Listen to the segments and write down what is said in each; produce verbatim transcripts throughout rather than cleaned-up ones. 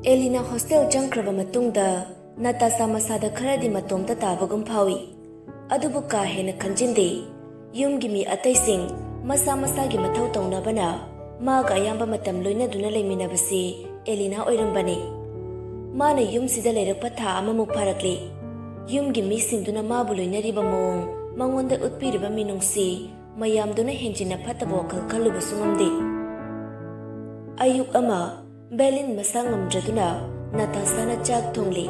ꯑꯦꯂꯤꯅꯥ hostel ꯆꯪꯈ꯭ꯔꯕ ꯃꯇꯨꯡꯗ ꯅꯥꯇꯥꯁꯥ ꯃꯁꯥꯗ ꯈꯔꯗꯤ ꯃꯇꯣꯝꯇ ꯇꯥꯕꯒꯨꯝ ꯐꯥꯎꯏ꯫ ꯑꯗꯨꯕꯨ ꯀꯥ ꯍꯦꯟꯅ ꯈꯟꯖꯤꯟꯗꯦ꯫ ꯌꯨꯝꯒꯤ ꯃꯤ ꯑꯇꯩꯁꯤꯡ ꯃꯁꯥ ꯃꯁꯥꯒꯤ ꯃꯊꯧ ꯇꯧꯅꯕꯅ ꯃꯥꯒ ꯑꯌꯥꯝꯕ ꯃꯇꯝ ꯂꯣꯏꯅꯗꯨꯅ ꯂꯩꯃꯤꯟꯅꯕꯁꯤ ꯑꯦꯂꯤꯅꯥ ꯑꯣꯏꯔꯝꯕꯅꯤ꯫ ꯃꯥꯅ ꯌꯨꯝꯁꯤꯗ ꯂꯩꯔꯛꯄ ꯊꯥ ꯑꯃꯃꯨꯛ ꯐꯥꯔꯛꯂꯤ꯫ ꯌꯨꯝꯒꯤ ꯃꯤꯁꯤꯡꯗꯨꯅ ꯃꯥꯕꯨ ꯂꯣꯏꯅꯔꯤꯕ ꯃꯑꯣꯡ, ꯃꯉꯣꯟꯗ ꯎꯠꯄꯤꯔꯤꯕ ꯃꯤꯅꯨꯡꯁꯤ ꯃꯌꯥꯝꯗꯨꯅ ꯍꯦꯟꯖꯤꯟꯅ ꯐꯠꯇꯕ ꯋꯥꯈꯜ ꯈꯜꯂꯨꯕꯁꯨ ꯉꯝꯗꯦ꯫ ꯑꯌꯨꯛ ꯑꯃ ꯕꯦꯂꯤꯟ ꯃꯁꯥ ꯉꯝꯗ꯭ꯔꯗꯨꯅ ꯅꯥꯇꯥꯁꯥꯅ ꯆꯥꯛ ꯊꯣꯡꯂꯤ꯫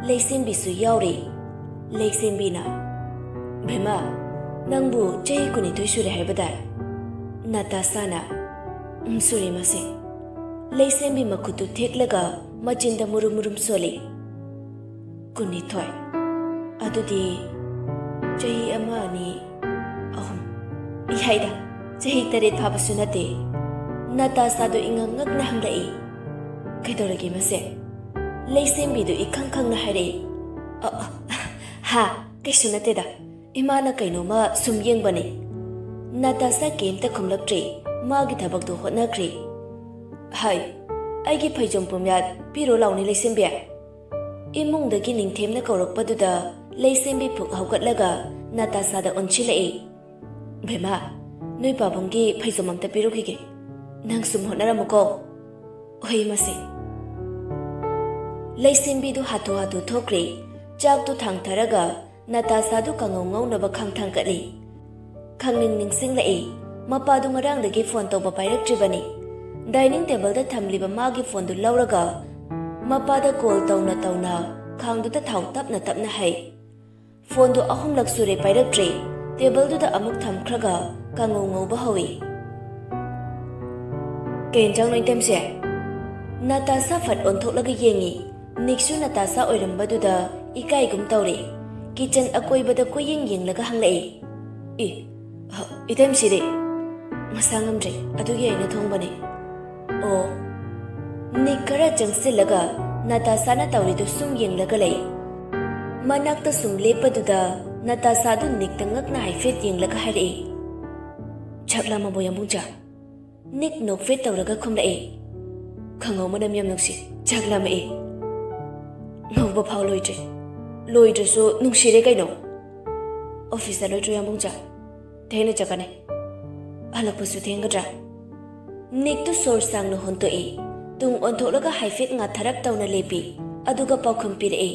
ꯂꯩꯁꯦꯝꯕꯤꯁꯨ ꯌꯥꯎꯔꯤ꯫ ꯂꯩꯁꯦꯝꯕꯤꯅ, "ꯚꯦꯃꯥ, ꯅꯪꯕꯨ ꯆꯍꯤ ꯀꯨꯟꯅꯤꯊꯣꯏ ꯁꯨꯔꯦ ꯍꯥꯏꯕꯗꯥꯏ?" ꯅꯥꯇꯥꯁꯥꯅ, "ꯎꯝ, ꯁꯨꯔꯦ ꯃꯁꯦ꯫" ꯂꯩꯁꯦꯝꯕꯤ ꯃꯈꯨꯠꯇꯨ ꯊꯦꯛꯂꯒ ꯃꯆꯤꯟꯗ ꯃꯨꯔꯨꯝ ꯃꯨꯔꯨꯝ ꯁꯣꯜꯂꯤ꯫ "ꯀꯨꯟꯅꯤꯊꯣꯏ꯫ ꯑꯗꯨꯗꯤ ꯆꯍꯤ ꯑꯃ, ꯑꯅꯤ, ꯑꯍꯨꯝ, ꯏꯍꯥꯏꯗ, ꯆꯍꯤ ꯇꯔꯦꯠ ꯐꯥꯕꯁꯨ ꯅꯠꯇꯦ꯫" ꯅꯥꯇꯥꯁꯥꯗꯣ ꯏꯉꯛ ꯉꯛꯅ ꯍꯪꯂꯛꯏ꯫ "ꯀꯩꯗꯧꯔꯒꯦ ꯃꯁꯦ?" ꯂꯩꯁꯦꯝꯕꯤꯗꯨ ꯏꯈꯪ ꯈꯪꯅ ꯍꯥꯏꯔꯛꯏ꯫ "ꯑ, ꯑ, ꯍꯥ, ꯀꯩꯁꯨ ꯅꯠꯇꯦꯗ꯫ ꯏꯃꯥꯅ ꯀꯩꯅꯣꯝꯃ ꯁꯨꯝ ꯌꯦꯡꯕꯅꯤ꯫" ꯅꯥꯇꯥꯁꯥ ꯀꯩꯝꯇ ꯈꯨꯝꯂꯛꯇ꯭ꯔꯤ꯫ ꯃꯥꯒꯤ ꯊꯕꯛꯇꯨ ꯍꯣꯠꯅꯈ꯭ꯔꯤ꯫ "ꯍꯥꯏ, ꯑꯩꯒꯤ ꯐꯩꯖꯣꯝ ꯄꯨꯝꯌꯥꯠ ꯄꯤꯔꯣ ꯂꯥꯎꯅꯦ ꯂꯩꯁꯦꯝꯕꯤ꯫" ꯏꯃꯨꯡꯗꯒꯤ ꯅꯤꯡꯊꯦꯝꯅ ꯀꯧꯔꯛꯄꯗꯨꯗ ꯂꯩꯁꯦꯝꯕꯤ ꯐꯨꯛ ꯍꯧꯒꯠꯂꯒ ꯅꯥꯇꯥꯁꯥꯗ ꯑꯣꯟꯁꯤꯜꯂꯛꯏ꯫ "ꯚꯦꯃꯥ, ꯅꯣꯏ ꯄꯥꯕꯨꯡꯒꯤ ꯐꯩꯖꯣꯝ ꯑꯝꯇ ꯄꯤꯔꯨꯈꯤꯒꯦ꯫ ꯅꯪ ꯁꯨꯝ ꯍꯣꯠꯅꯔꯝꯃꯨꯀꯣ꯫" "ꯍꯣꯏ ꯃꯁꯦ꯫" ꯂꯩꯁꯦꯝꯕꯤꯗꯨ ꯍꯥꯊꯨ ꯍꯥꯊꯨ ꯊꯣꯛꯈ꯭ꯔꯦ꯫ ꯆꯥꯛꯇꯨ ꯊꯥꯡꯊꯔꯒ ꯅꯥꯇꯥꯁꯥꯗꯨ ꯀꯥꯡꯉꯧ ꯉꯧꯅꯕ ꯈꯥꯡ ꯊꯥꯡꯒꯠꯂꯤ꯫ ꯈꯪꯅꯤꯡ ꯅꯤꯡꯁꯤꯡꯂꯛꯏ꯫ ꯃꯄꯥꯗꯨ ꯉꯔꯥꯡꯗꯒꯤ ꯐꯣꯟ ꯇꯧꯕ ꯄꯥꯏꯔꯛꯇ꯭ꯔꯤꯕꯅꯤ꯫ ꯗꯥꯏꯅꯤꯡ ꯇꯦꯕꯜꯗ ꯊꯝꯂꯤꯕ ꯃꯥꯒꯤ ꯐꯣꯟꯗꯨ ꯂꯧꯔꯒ ꯃꯄꯥꯗ ꯀꯣꯜ ꯇꯧꯅ ꯇꯧꯅ ꯈꯥꯡꯗꯨꯗ ꯊꯥꯎ ꯇꯞꯅ ꯇꯞꯅ ꯍꯩ꯫ ꯐꯣꯟꯗꯨ ꯑꯍꯨꯝꯂꯛ ꯁꯨꯔꯦ ꯄꯥꯏꯔꯛꯇ꯭ꯔꯦ꯫ ꯇꯦꯕꯜꯗꯨꯗ ꯑꯃꯨꯛ ꯊꯝꯈ꯭ꯔꯒ ꯀꯥꯡꯉꯧ ꯉꯧꯕ ꯍꯧꯏ꯫ "ꯀꯩ ꯌꯦꯟꯖꯥꯡꯅꯣ ꯏꯇꯩꯃꯁꯦ?" ꯅꯥꯇꯥꯁꯥ ꯐꯠ ꯑꯣꯟꯊꯣꯛꯂꯒ ꯌꯦꯡꯉꯤ꯫ ꯅꯤꯛꯁꯨ ꯅꯥꯇꯥꯁꯥ ꯑꯣꯏꯔꯝꯕꯗꯨꯗ ꯏꯀꯥꯏꯒꯨꯝ ꯇꯧꯔꯦ꯫ ꯀꯤꯆꯟ ꯑꯀꯣꯏꯕꯗ ꯀꯣꯏꯌꯦꯡ ꯌꯦꯡꯂꯒ ꯍꯪꯂꯛꯏ꯫ "ꯑꯦ, ꯍ, ꯏꯇꯩꯃꯁꯤꯗꯤ?" "ꯃꯁꯥ ꯉꯝꯗ꯭ꯔꯦ, ꯑꯗꯨꯒꯤ ꯑꯩꯅ ꯊꯣꯡꯕꯅꯦ꯫" "ꯑꯣ꯫" ꯅꯤꯛ ꯈꯔ ꯆꯪꯁꯤꯜꯂꯒ ꯅꯥꯇꯥꯁꯥꯅ ꯇꯧꯔꯤꯗꯨ ꯁꯨꯝ ꯌꯦꯡꯂꯒ ꯂꯩ꯫ ꯃꯅꯥꯛꯇ ꯁꯨꯝ ꯂꯦꯞꯄꯗꯨꯗ ꯅꯥꯇꯥꯁꯥꯗꯨ ꯅꯤꯛꯇ ꯉꯛꯅ ꯍꯥꯏꯐꯦꯠ ꯌꯦꯡꯂꯒ ꯍꯥꯏꯔꯛꯏ, "ꯆꯥꯛ ꯂꯥꯝꯃꯕꯣ ꯌꯥꯝꯕꯨꯡꯆꯥ?" ꯅꯤꯛ ꯅꯣꯛꯐꯦꯠ ꯇꯧꯔꯒ ꯈꯨꯝꯂꯛꯏ, ꯈꯪꯍꯧ ꯃꯅꯝ ꯌꯥꯝ ꯅꯨꯡꯁꯤ꯫ ꯆꯥꯛ ꯂꯥꯝꯃꯛꯏ꯫ ꯉꯧꯕ ꯐꯥꯎ ꯂꯣꯏꯗ꯭ꯔꯤ꯫ ꯂꯣꯏꯗ꯭ꯔꯁꯨ ꯅꯨꯡꯁꯤꯔꯦ ꯀꯩꯅꯣ꯫ ꯑꯣꯐꯤꯁ ꯆꯠꯂꯣꯏꯗ꯭ꯔꯣ, ꯌꯥꯝꯕꯨꯡꯆꯥ? ꯊꯦꯡꯅ ꯆꯠꯀꯅꯤ꯫ ꯍꯜꯂꯛꯄꯁꯨ ꯊꯦꯡꯒꯗ꯭ꯔꯥ? ꯅꯤꯛꯇꯨ ꯁꯣꯔ ꯁꯥꯡꯅ ꯍꯣꯟꯇꯣꯛꯏ꯫ ꯇꯨꯡ ꯑꯣꯟꯊꯣꯛꯂꯒ ꯍꯥꯏꯐꯦꯠ ꯉꯥꯊꯔꯞ ꯇꯧꯅ ꯂꯦꯞꯄꯤ꯫ ꯑꯗꯨꯒ ꯄꯥꯎꯈꯨꯝ ꯄꯤꯔꯛꯏ꯫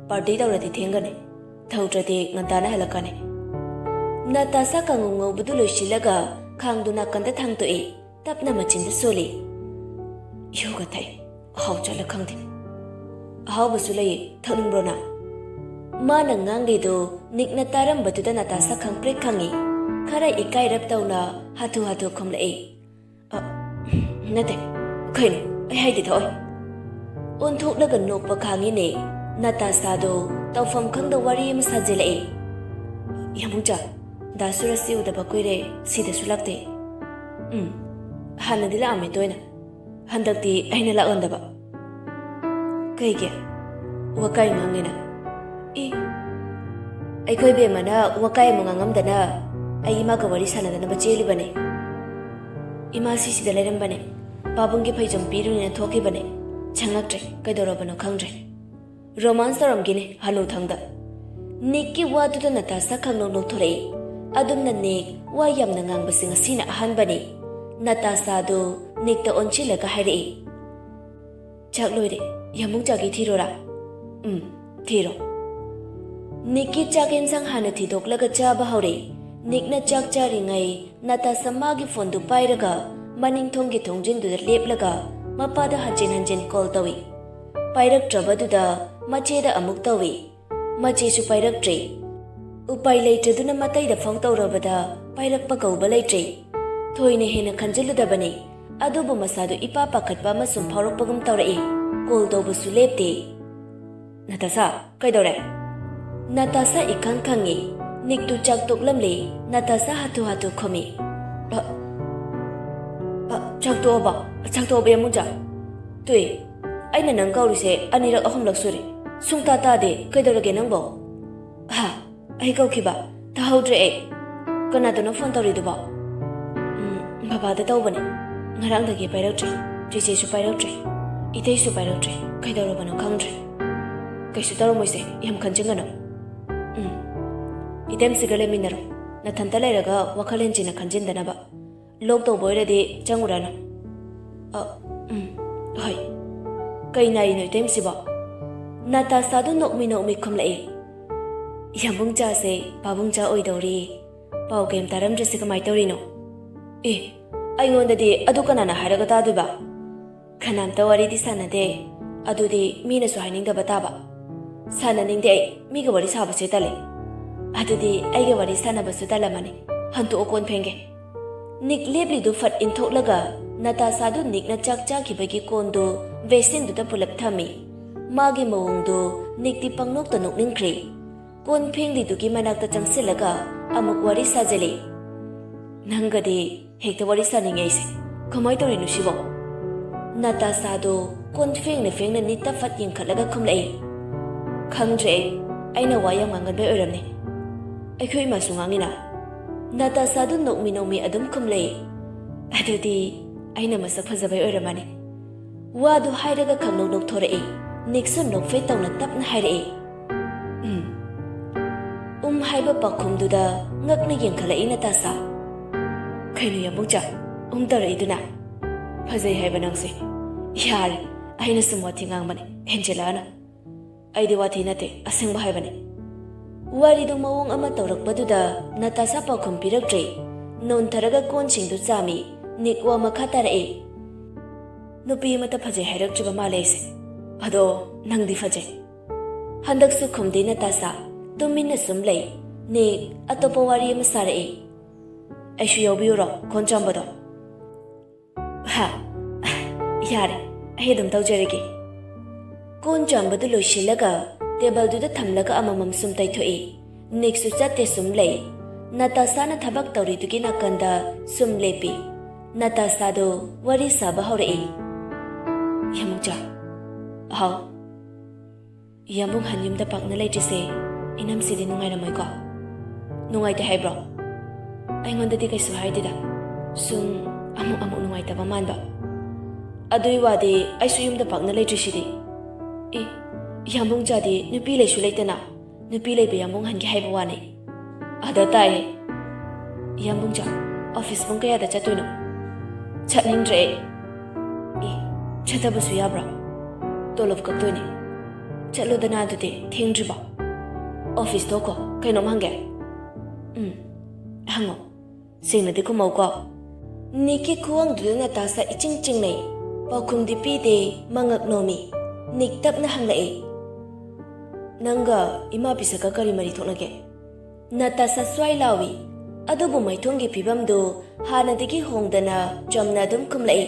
ꯄꯥꯔꯇꯤ ꯇꯧꯔꯗꯤ ꯊꯦꯡꯒꯅꯤ꯫ ꯇꯧꯗ꯭ꯔꯗꯤ ꯉꯟꯇꯥꯅ ꯍꯜꯂꯛꯀꯅꯤ꯫ ꯅꯇꯥꯁꯥ ꯀꯥꯡꯉꯧ ꯉꯧꯕꯗꯨ ꯂꯣꯏꯁꯤꯜꯂꯒ ꯈꯥꯡꯗꯨ ꯅꯥꯀꯟꯗ ꯊꯥꯡꯗꯣꯛꯏ꯫ ꯇꯞꯅ ꯃꯆꯤꯟꯗ ꯁꯣꯜꯂꯤ꯫ ꯌꯨꯒ ꯊꯛꯏ꯫ ꯑꯍꯥꯎ ꯆꯥꯂ ꯈꯪꯗꯦ꯫ ꯑꯍꯥꯎꯕꯁꯨ ꯂꯩꯌꯦ, ꯊꯛꯅꯤꯡꯕ꯭ꯔꯣ ꯅꯪ? ꯃꯥꯅ ꯉꯥꯡꯂꯤꯗꯨ ꯅꯤꯛꯅ ꯇꯥꯔꯝꯕꯗꯨꯗ ꯅꯇꯥꯁꯥ ꯈꯪꯄ꯭ꯔꯦꯛ ꯈꯪꯉꯤ꯫ ꯈꯔ ꯏꯀꯥꯏꯔꯞ ꯇꯧꯅ ꯍꯥꯊꯨ ꯍꯥꯊꯨ ꯈꯨꯝꯂꯛꯏ꯫ "ꯑ, ꯅꯠꯇꯦ, ꯀꯩꯅꯣ, ꯑꯩ ꯍꯥꯏꯗꯤ ꯊꯛꯑꯣꯏ꯫" ꯑꯣꯟꯊꯣꯛꯂꯒ ꯅꯣꯛꯄ ꯈꯥꯡꯉꯤꯅꯦ꯫ ꯅꯇꯥꯁꯥꯗꯣ ꯇꯧꯐꯝ ꯈꯪꯗ ꯋꯥꯔꯤ ꯑꯃ ꯁꯥꯖꯤꯜꯂꯛꯏ꯫ "ꯌꯥꯝꯕꯨꯡꯆꯥ, ꯗꯥ ꯁꯨꯔꯖꯁꯤ ꯎꯗꯕ ꯀꯨꯏꯔꯦ, ꯁꯤꯗꯁꯨ ꯂꯥꯛꯇꯦ꯫" "ꯎꯝ, ꯍꯥꯟꯅꯗꯤ ꯂꯥꯛꯑꯝꯃꯦ ꯇꯣꯏꯅ, ꯍꯟꯗꯛꯇꯤ ꯑꯩꯅ ꯂꯥꯛꯍꯟꯗꯕ꯫" "ꯀꯩꯒꯤ? ꯋꯥꯀꯥꯏ ꯉꯥꯡꯉꯤꯅ?" "ꯏ, ꯑꯩꯈꯣꯏ ꯕꯦꯝꯃꯅ ꯋꯥꯀꯥꯏ ꯑꯃꯨꯛ ꯉꯥꯡꯉꯝꯗꯅ ꯑꯩ ꯏꯃꯥꯒ ꯋꯥꯔꯤ ꯁꯥꯟꯅꯗꯅꯕ ꯆꯦꯜꯂꯤꯕꯅꯦ꯫ ꯏꯃꯥ ꯁꯤꯁꯤꯗ ꯂꯩꯔꯝꯕꯅꯦ, ꯄꯥꯕꯨꯡꯒꯤ ꯐꯩꯖꯣꯝ ꯄꯤꯔꯨꯅꯦꯅ ꯊꯣꯛꯈꯤꯕꯅꯦ, ꯆꯪꯉꯛꯇ꯭ꯔꯦ, ꯀꯩꯗꯧꯔꯕꯅꯣ ꯈꯪꯗ꯭ꯔꯦ꯫ ꯔꯣꯃꯥꯟꯁ ꯇꯧꯔꯝꯒꯤꯅꯤ ꯍꯅꯨꯊꯪꯗ꯫" ꯅꯤꯛꯀꯤ ꯋꯥꯗꯨꯗ ꯅꯇꯥꯁꯥ ꯈꯪꯅꯧ ꯅꯣꯛꯊꯣꯔꯛꯏ꯫ ꯑꯗꯨꯝꯅ ꯅꯤꯛ ꯋꯥ ꯌꯥꯝꯅ ꯉꯥꯡꯕꯁꯤ ꯉꯁꯤꯅ ꯑꯍꯥꯟꯕꯅꯤ꯫ ꯅꯇꯥꯁꯥꯗꯨ ꯅꯤꯛꯇ ꯑꯣꯟꯁꯤꯜꯂꯒ ꯍꯥꯏꯔꯛꯏ꯫ "ꯆꯥꯛ ꯂꯣꯏꯔꯦ, ꯌꯥꯝꯕꯨꯡ ꯆꯥꯒꯤ ꯊꯤꯔꯣꯔꯥ?" "ꯎꯝ, ꯊꯤꯔꯣ꯫" ꯅꯤꯛꯀꯤ ꯆꯥꯛ ꯌꯦꯟꯁꯥꯡ ꯍꯥꯟꯅ ꯊꯤꯗꯣꯛꯂꯒ ꯆꯥꯕ ꯍꯧꯔꯦ꯫ ꯅꯤꯛꯅ ꯆꯥꯛ ꯆꯥꯔꯤꯉꯩ ꯅꯇꯥꯁꯥ ꯃꯥꯒꯤ ꯐꯣꯟꯗꯨ ꯄꯥꯏꯔꯒ ꯃꯅꯤꯡ ꯊꯣꯡꯒꯤ ꯊꯣꯡꯖꯤꯟꯗꯨꯗ ꯂꯦꯞꯂꯒ ꯃꯄꯥꯗ ꯍꯟꯖꯤꯟ ꯍꯟꯖꯤꯟ ꯀꯣꯜ ꯇꯧꯏ꯫ ꯄꯥꯏꯔꯛꯇ꯭ꯔꯕꯗꯨꯗ ꯃꯆꯦꯗ ꯑꯃꯨꯛ ꯇꯧꯏ꯫ ꯃꯆꯦꯁꯨ ꯄꯥꯏꯔꯛꯇ꯭ꯔꯦ꯫ ꯎꯄꯥꯏ ꯂꯩꯇ꯭ꯔꯗꯨꯅ ꯃꯇꯩꯗ ꯐꯥꯎ ꯇꯧꯔꯕꯗ ꯄꯥꯏꯔꯛꯄ ꯀꯧꯕ ꯂꯩꯇ꯭ꯔꯦ꯫ ꯊꯣꯏꯅ ꯍꯦꯟꯅ ꯈꯟꯖꯤꯜꯂꯨꯗꯕꯅꯤ, ꯑꯗꯨꯕꯨ ꯃꯁꯥꯗꯨ ꯏꯄꯥ ꯄꯥꯈꯠꯄ ꯑꯃ ꯁꯨꯝ ꯐꯥꯎꯔꯛꯄꯒꯨꯝ ꯇꯧꯔꯛꯏ꯫ ꯀꯣꯜ ꯇꯧꯕꯁꯨ ꯂꯦꯞꯇꯦ꯫ "ꯅꯇꯥꯁꯥ, ꯀꯩꯗꯧꯔꯦ?" ꯅꯇꯥꯁꯥ ꯏꯈꯪ ꯈꯪꯉꯤ꯫ ꯅꯤꯛꯇꯨ ꯆꯥꯛ ꯇꯣꯛꯂꯝꯂꯦ꯫ ꯅꯇꯥꯁꯥ ꯍꯥꯊꯨ ꯍꯥꯊꯨ ꯈꯨꯝꯃꯤ꯫ "ꯑ, ꯑ, ꯆꯥꯛ ꯇꯣꯛꯑꯕ? ꯆꯥꯛ ꯇꯣꯛꯑꯕ, ꯌꯥꯝꯕꯨꯡꯆꯥ? ꯇꯨꯏ, ꯑꯩꯅ ꯅꯪ ꯀꯧꯔꯤꯁꯦ ꯑꯅꯤꯔꯛ ꯑꯍꯨꯝꯂꯛ ꯁꯨꯔꯦ꯫ ꯁꯨꯡꯇꯥ ꯇꯥꯗꯦ꯫ ꯀꯩꯗꯧꯔꯒꯦ ꯅꯪꯕꯣ?" "ꯍꯥ? ꯑꯩ ꯀꯧꯈꯤꯕ? ꯇꯥꯍꯧꯗ꯭ꯔꯦ ꯑꯩ꯫ ꯀꯅꯥꯗꯅꯣ ꯐꯣꯟ ꯇꯧꯔꯤꯗꯨꯕꯣ?" "ꯎꯝ, ꯕꯕꯥꯗ ꯇꯧꯕꯅꯦ꯫ ꯉꯔꯥꯡꯗꯒꯤ ꯄꯥꯏꯔꯛꯇ꯭ꯔꯤ꯫" ꯆꯦꯆꯦꯁꯨ ꯄꯥꯏꯔꯛꯇ꯭ꯔꯦ, ꯏꯇꯩꯁꯨ ꯄꯥꯏꯔꯛꯇ꯭ꯔꯦ꯫ ꯀꯩꯗꯧꯔꯕꯅꯣ ꯈꯪꯗ꯭ꯔꯦ꯫ ꯀꯩꯁꯨ ꯇꯧꯔꯝꯃꯣꯏꯁꯦ, ꯌꯥꯝ ꯈꯟꯖꯤꯟꯒꯅꯨ꯫ ꯎꯝ, ꯏꯇꯩꯃꯁꯤꯒ ꯂꯩꯃꯤꯟꯅꯔꯣ꯫ ꯅꯊꯟꯇ ꯂꯩꯔꯒ ꯋꯥꯈꯜ ꯍꯦꯟꯖꯤꯟꯅ ꯈꯟꯖꯤꯟꯗꯅꯕ꯫ ꯂꯣꯛ ꯇꯧꯕ ꯑꯣꯏꯔꯗꯤ ꯆꯪꯉꯨꯔꯅꯨ꯫ ꯑ, ꯎꯝ, ꯍꯣꯏ꯫ ꯀꯩ ꯅꯥꯔꯤꯅꯣ ꯏꯇꯩꯃꯁꯤꯕꯣ? ꯅꯥꯇꯥꯁꯥꯗꯨ ꯅꯣꯛꯃꯤ ꯅꯣꯛꯃꯤ ꯈꯨꯝꯂꯛꯏ꯫ ꯌꯥꯝꯕꯨꯡꯆꯥꯁꯦ ꯄꯥꯕꯨꯡꯆꯥ ꯑꯣꯏꯗꯧꯔꯤ꯫ ꯄꯥꯎ ꯀꯩꯝ ꯇꯥꯔꯝꯗ꯭ꯔꯤꯁꯦ ꯀꯃꯥꯏ ꯇꯧꯔꯤꯅꯣ? ꯑꯦ, ꯑꯩꯉꯣꯟꯗꯗꯤ ꯑꯗꯨ ꯀꯅꯥꯅ ꯍꯥꯏꯔꯒ ꯇꯥꯗꯣꯏꯕ? ꯀꯅꯥꯝꯇ ꯋꯥꯔꯤꯗꯤ ꯁꯥꯟꯅꯗꯦ꯫ ꯑꯗꯨꯗꯤ ꯃꯤꯅꯁꯨ ꯍꯥꯏꯅꯤꯡꯗꯕ ꯇꯥꯕ꯫ ꯁꯥꯟꯅꯅꯤꯡꯗꯦ ꯑꯩ, ꯃꯤꯒ ꯋꯥꯔꯤ ꯁꯥꯕꯁꯦ ꯇꯜꯂꯦ꯫ ꯑꯗꯨꯗꯤ ꯑꯩꯒ ꯋꯥꯔꯤ ꯁꯥꯟꯅꯕꯁꯨ ꯇꯜꯂꯝꯃꯅꯤ꯫ ꯍꯟꯇꯣꯛꯑꯣ, ꯀꯣꯟ ꯐꯦꯡꯒꯦ꯫ ꯅꯤꯛ ꯂꯦꯞꯂꯤꯗꯨ ꯐꯠ ꯏꯟꯊꯣꯛꯂꯒ ꯅꯥꯇꯥꯁꯥꯗꯨ ꯅꯤꯛꯅ ꯆꯥꯛ ꯆꯥꯈꯤꯕꯒꯤ ꯀꯣꯟꯗꯨ ꯕꯦꯁꯤꯟꯗꯨꯗ ꯄꯨꯂꯞ ꯊꯝꯃꯤ꯫ ꯃꯥꯒꯤ ꯃꯑꯣꯡꯗꯨ ꯅꯤꯛꯇꯤ ꯄꯪꯅꯣꯛꯇ ꯅꯣꯛꯅꯤꯡꯈ꯭ꯔꯦ꯫ ꯀꯣꯟ ꯐꯦꯡꯂꯤꯗꯨꯒꯤ ꯃꯅꯥꯛꯇ ꯆꯪꯁꯤꯜꯂꯒ ꯑꯃꯨꯛ ꯋꯥꯔꯤ ꯁꯥꯖꯤꯜꯂꯤ꯫ ꯅꯪꯒꯗꯤ ꯍꯦꯛꯇ ꯋꯥꯔꯤ ꯁꯥꯅꯤꯡꯉꯦ ꯑꯩꯁꯦ꯫ ꯀꯃꯥꯏ ꯇꯧꯔꯤꯅꯣ ꯁꯤꯕꯣ? ꯅꯥꯇꯥꯁꯥꯗꯣ ꯀꯣꯟ ꯐꯦꯡꯅ ꯐꯦꯡꯅ ꯅꯤꯠꯇ ꯐꯠ ꯌꯦꯡꯈꯠꯂꯒ ꯈꯨꯝꯂꯛꯏ꯫ ꯈꯪꯗ꯭ꯔꯦ ꯑꯩ, ꯑꯩꯅ ꯋꯥ ꯌꯥꯝ ꯉꯥꯡꯒꯟꯕꯩ ꯑꯣꯏꯔꯝꯅꯤ꯫ ꯑꯩꯈꯣꯏ ꯏꯃꯥꯁꯨ ꯉꯥꯡꯉꯤꯅ꯫ ꯅꯥꯇꯥꯁꯥꯗꯨ ꯅꯣꯛꯃꯤ ꯅꯣꯛꯃꯤ ꯑꯗꯨꯝ ꯈꯨꯝꯂꯛꯏ꯫ ꯑꯗꯨꯗꯤ ꯑꯩꯅ ꯃꯁꯛ ꯐꯖꯕꯩ ꯑꯣꯏꯔꯝꯃꯅꯤ꯫ ꯋꯥꯗꯨ ꯍꯥꯏꯔꯒ ꯈꯪꯅꯣꯛ ꯅꯣꯛꯊꯣꯔꯛꯏ꯫ ꯅꯤꯛꯁꯨ ꯅꯣꯛꯐꯦꯠ ꯇꯧꯅ ꯇꯞꯅ ꯍꯥꯏꯔꯛꯏ꯫ ꯎꯝ꯫ ꯎꯝ ꯍꯥꯏꯕ ꯄꯥꯎꯈꯨꯝꯗꯨꯗ ꯉꯛꯅ ꯌꯦꯡꯈꯠꯂꯛꯏ ꯅꯥꯇꯥꯁꯥ꯫ ꯀꯩꯅꯣ ꯌꯥꯝꯕꯨꯡꯆꯥ, ꯎꯝ ꯇꯧꯔꯛꯏꯗꯨꯅ? ꯐꯖꯩ ꯍꯥꯏꯕ ꯅꯪꯁꯦ꯫ ꯌꯥꯔꯦ, ꯑꯩꯅ ꯁꯨꯝ ꯋꯥꯊꯤ ꯉꯥꯡꯕꯅꯦ, ꯍꯦꯟꯖꯤꯜꯂꯛꯑꯅꯨ꯫ ꯑꯩꯗꯤ ꯋꯥꯊꯤ ꯅꯠꯇꯦ, ꯑꯁꯦꯡꯕ ꯍꯥꯏꯕꯅꯦ꯫ ꯋꯥꯔꯤꯗꯨ ꯃꯑꯣꯡ ꯑꯃ ꯇꯧꯔꯛꯄꯗꯨꯗ ꯅꯥꯇꯥꯁꯥ ꯄꯥꯎꯈꯨꯝ ꯄꯤꯔꯛꯇ꯭ꯔꯦ꯫ ꯅꯣꯟꯊꯔꯒ ꯀꯣꯟꯁꯤꯡꯗꯨ ꯆꯥꯝꯃꯤ꯫ ꯅꯤꯛ ꯋꯥ ꯃꯈꯥ ꯇꯥꯔꯛꯏ꯫ ꯅꯨꯄꯤ ꯑꯃꯠꯇ ꯐꯖꯩ ꯍꯥꯏꯔꯛꯇ꯭ꯔꯤꯕ ꯃꯥꯜꯂꯦ ꯑꯩꯁꯦ꯫ ꯑꯗꯣ ꯅꯪꯗꯤ ꯐꯖꯩ꯫ ꯍꯟꯗꯛꯁꯨ ꯈꯨꯝꯗꯦ ꯅꯥꯇꯥꯁꯥ꯫ ꯇꯨꯃꯤꯟꯅ ꯁꯨꯝ ꯂꯩ꯫ ꯅꯤꯛ ꯑꯇꯣꯞꯄ ꯋꯥꯔꯤ ꯑꯃ ꯁꯥꯔꯛꯏ꯫ ꯑꯩꯁꯨ ꯌꯥꯎꯕꯤꯌꯨꯔꯣ ꯀꯣꯟ ꯆꯥꯝꯕꯗꯣ? ꯍꯥ? ꯌꯥꯔꯦ, ꯑꯩ ꯑꯗꯨꯝ ꯇꯧꯖꯔꯒꯦ꯫ ꯀꯣꯟ ꯆꯥꯝꯕꯗꯨ ꯂꯣꯏꯁꯤꯜꯂꯒ ꯇꯦꯕꯜꯗꯨꯗ ꯊꯝꯂꯒ ꯑꯃꯃꯝ ꯁꯨꯝ ꯇꯩꯊꯣꯛꯏ꯫ ꯅꯤꯛꯁꯨ ꯆꯠꯇꯦ, ꯁꯨꯝ ꯂꯩ꯫ ꯅꯥꯇꯥꯁꯥꯅ ꯊꯕꯛ ꯇꯧꯔꯤꯗꯨꯒꯤ ꯅꯥꯀꯟꯗ ꯁꯨꯝ ꯂꯦꯞꯄꯤ꯫ ꯅꯥꯇꯥꯁꯥꯗꯣ ꯋꯥꯔꯤ ꯁꯥꯕ ꯍꯧꯔꯛꯏ꯫ ꯌꯥꯝꯕꯨꯡꯆꯥ꯫ ꯍꯥꯎ꯫ ꯌꯥꯝꯕꯨꯡ ꯍꯟ ꯌꯨꯝꯗ ꯄꯥꯛꯅ ꯂꯩꯇ꯭ꯔꯤꯁꯦ ꯏꯅꯝꯁꯤꯗꯤ ꯅꯨꯡꯉꯥꯏꯔꯝꯃꯣꯏꯀꯣ? ꯅꯨꯡꯉꯥꯏꯇꯦ ꯍꯥꯏꯕ꯭ꯔꯣ? ꯑꯩꯉꯣꯟꯗꯗꯤ ꯀꯩꯁꯨ ꯍꯥꯏꯗꯦꯗ꯫ ꯁꯨꯝ ꯑꯃꯨꯛ ꯑꯃꯨꯛ ꯅꯨꯡꯉꯥꯏꯇꯕ ꯃꯥꯟꯕ꯫ ꯑꯗꯨꯏ ꯋꯥꯗꯤ ꯑꯩꯁꯨ ꯌꯨꯝꯗ ꯄꯥꯛꯅ ꯂꯩꯇ꯭ꯔꯤꯁꯤꯗꯤ꯫ ꯑꯦ, ꯌꯥꯝꯕꯨꯡ ꯆꯥꯗꯤ ꯅꯨꯄꯤ ꯂꯩꯁꯨ ꯂꯩꯇꯅ ꯅꯨꯄꯤ ꯂꯩꯕ ꯌꯥꯝꯕꯨꯡ ꯍꯟꯒꯦ ꯍꯥꯏꯕ ꯋꯥꯅꯤ꯫ ꯑꯗ ꯇꯥꯏꯌꯦ꯫ ꯌꯥꯝꯕꯨꯡ ꯆꯥ, ꯑꯣꯐꯤꯁ ꯄꯨꯡ ꯀꯌꯥꯗ ꯆꯠꯇꯣꯏꯅꯣ? ꯆꯠꯅꯤꯡꯗ꯭ꯔꯦ ꯑꯩ꯫ ꯑꯦ, ꯆꯠꯇꯕꯁꯨ ꯌꯥꯕ꯭ꯔꯥ? ꯇꯣꯂꯣꯞ ꯀꯛꯇꯣꯏꯅꯦ꯫ ꯆꯠꯂꯣꯗꯅ ꯑꯗꯨꯗꯤ, ꯊꯦꯡꯗ꯭ꯔꯤꯕꯣ? ꯑꯣꯐꯤꯁ ꯊꯣꯛꯈꯣ, ꯀꯩꯅꯣꯝ ꯍꯪꯒꯦ꯫ ꯎꯝ, ꯍꯪꯉꯣ꯫ ꯁꯦꯡꯅꯗꯤ ꯈꯨꯝꯃꯧꯀꯣ꯫ ꯅꯤꯛꯀꯤ ꯈꯨꯋꯥꯡꯗꯨꯗ ꯅꯇꯥꯁꯥ ꯏꯆꯤꯡ ꯆꯤꯡꯅꯩ꯫ ꯄꯥꯎꯈꯨꯝꯗꯤ ꯄꯤꯗꯦ, ꯃꯉꯛ ꯅꯣꯝꯃꯤ꯫ ꯅꯤꯛ ꯇꯞꯅ ꯍꯪꯂꯛꯏ, "ꯅꯪꯒ ꯏꯃꯥ ꯄꯤꯁꯛꯀ ꯀꯔꯤ ꯃꯔꯤ ꯊꯣꯛꯅꯒꯦ?" ꯅꯇꯥꯁꯥ ꯁ꯭ꯋꯥꯏ ꯂꯥꯎꯏ꯫ ꯑꯗꯨꯕꯨ ꯃꯥꯏꯊꯣꯡꯒꯤ ꯐꯤꯕꯝꯗꯨ ꯍꯥꯟꯅꯗꯒꯤ ꯍꯣꯡꯗꯅ ꯆꯝꯅ ꯑꯗꯨꯝ ꯈꯨꯝꯂꯛꯏ,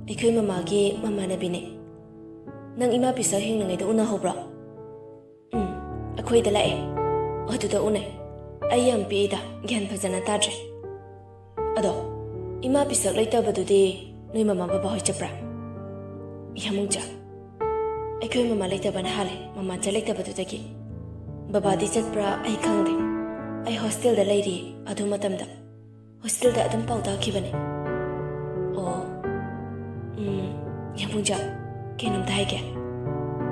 "ꯑꯩꯈꯣꯏ ꯃꯃꯥꯒꯤ ꯃꯃꯥꯟꯅꯕꯤꯅꯦ꯫ ꯅꯪ ꯏꯃꯥ ꯄꯤꯁꯛ ꯍꯤꯡꯂꯤꯉꯩꯗ ꯎꯅꯍꯧꯕ꯭ꯔꯣ?" "ꯎꯝ, ꯑꯩꯈꯣꯏꯗ ꯂꯥꯛꯑꯦ꯫ ꯑꯗꯨꯗ ꯎꯅꯩ꯫ ꯑꯩ ꯌꯥꯝ ꯄꯤꯛꯏꯗ, ꯒ꯭ꯌꯥꯟ ꯐꯖꯅ ꯇꯥꯗ꯭ꯔꯦ꯫ ꯑꯗꯣ, ꯏꯃꯥ ꯄꯤꯁꯛ ꯂꯩꯇꯕꯗꯨꯗꯤ ꯅꯣꯏ ꯃꯃꯥ ꯕꯕꯥ ꯍꯣꯏ ꯆꯠꯄ꯭ꯔꯥ?" "ꯌꯥꯝꯕꯨꯡ ꯆꯥ, ꯑꯩꯈꯣꯏ ꯃꯃꯥ ꯂꯩꯇꯕꯅ ꯍꯥꯜꯂꯦ, ꯃꯃꯥ ꯆꯠ ꯂꯩꯇꯕꯗꯨꯗꯒꯤ꯫ ꯕꯕꯥꯗꯤ ꯆꯠꯄ꯭ꯔꯥ ꯑꯩ ꯈꯪꯗꯦ꯫ ꯑꯩ ꯍꯣꯁꯇꯦꯜꯗ ꯂꯩꯔꯤ ꯑꯗꯨ ꯃꯇꯝꯗ꯫ ꯍꯣꯁꯇꯦꯜꯗ ꯑꯗꯨꯝ ꯄꯥꯎ ꯇꯥꯈꯤꯕꯅꯦ꯫" "ꯑꯣ, ꯎꯝ, ꯌꯥꯝꯕꯨꯡ ꯆꯥ, ꯀꯩꯅꯣꯝꯇ ꯍꯥꯏꯒꯦ꯫"